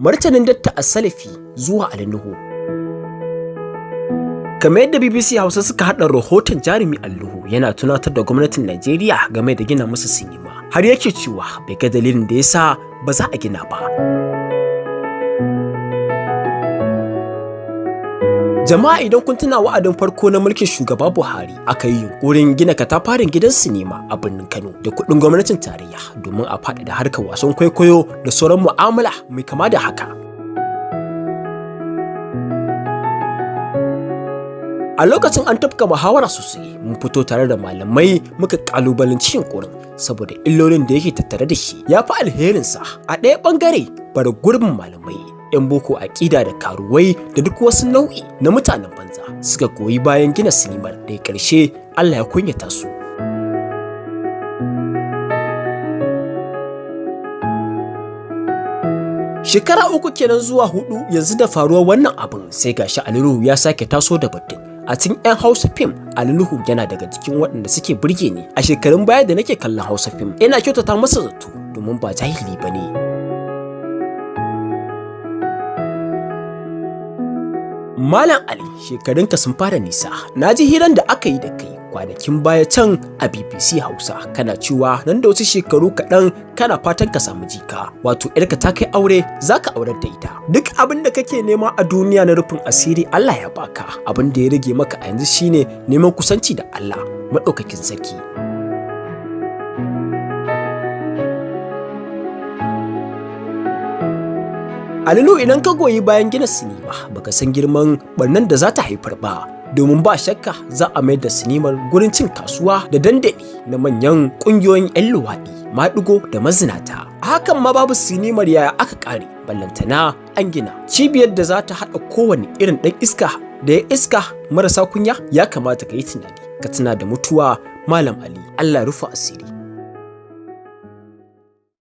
Martanin Datta As-Salafi zuwa Ali Nuhu. Kamar yadda BBC Hausa suka haɗa rahoton, jarumi Ali Nuhu yana tunatar da gwamnatin Najeriya game da gina musu sinima. Har yake cewa bai ga dalilin da yasa ba za a gina ba. Jama'a, idan kun tuna, wa'adin farko na mulkin shugaba Buhari aka yi yunkurin gina katafaren gidan sinima a birnin Kano da kuɗin gwamnatin tarayya domin a faɗaɗa harkar wasan kwaikwayo da sauran mu'amala mai kama da haka. A lokacin an tafka muhawara sosai, mun fito tare da malamai muka kalubalanci yunkurin saboda illolin da yake tattare da shi ya fi alherinsa. A ɗaya ɓangare, bara gurbin malamai, 'yan boko aƙida da karuwai da duk wasu nau'i na mutanen banza suka goyi bayan gina sinimar. Da ƙarshe Allah ya kunyata su. Shekara 3 kenan zuwa 4 yanzu da faruwar wannan abin, sai gashi Ali Nuhu ya sake taso da batun. A cikin 'yan Hausa fim, Ali Nuhu yana daga cikin waɗanda suke burge ni a shekarun baya da nake kallon Hausa fim. Ina kyautata masa zato domin ba jahili ba ne. Malam Ali, shekarunka sun fara nisa. Na ji hiran da aka yi da kai kwanakin baya can a BBC Hausa, kana cewa nan da wasu shekaru kaɗan kana fatan ka samu jika, wato ‘yarka ta kai aure za ka aurar da ita. Duk abin da kake nema a duniya na rufin asiri Allah ya baka. Abin da ya rage maka a yanzu shine neman kusanci da Allah maɗaukakin sarki. Ali Nuhu, idan ka goyi bayan gina sinima, baka san girman barnan da za ta haifar ba, domin ba shakka za a mayar da sinimar gurin cin kasuwa da dandali na manyan ƙungiyoyin 'yan luwaɗi, maɗigo da mazinata. A hakan ma babu sinimar, yaya aka ƙare? Ballantana an gina cibiyar da za ta haɗa kowane irin ɗan iska da ya iska marasa kunya. Ya kamata ka yi tunani, ka tuna da mutuwa, Malam Ali. Allah rufa asiri.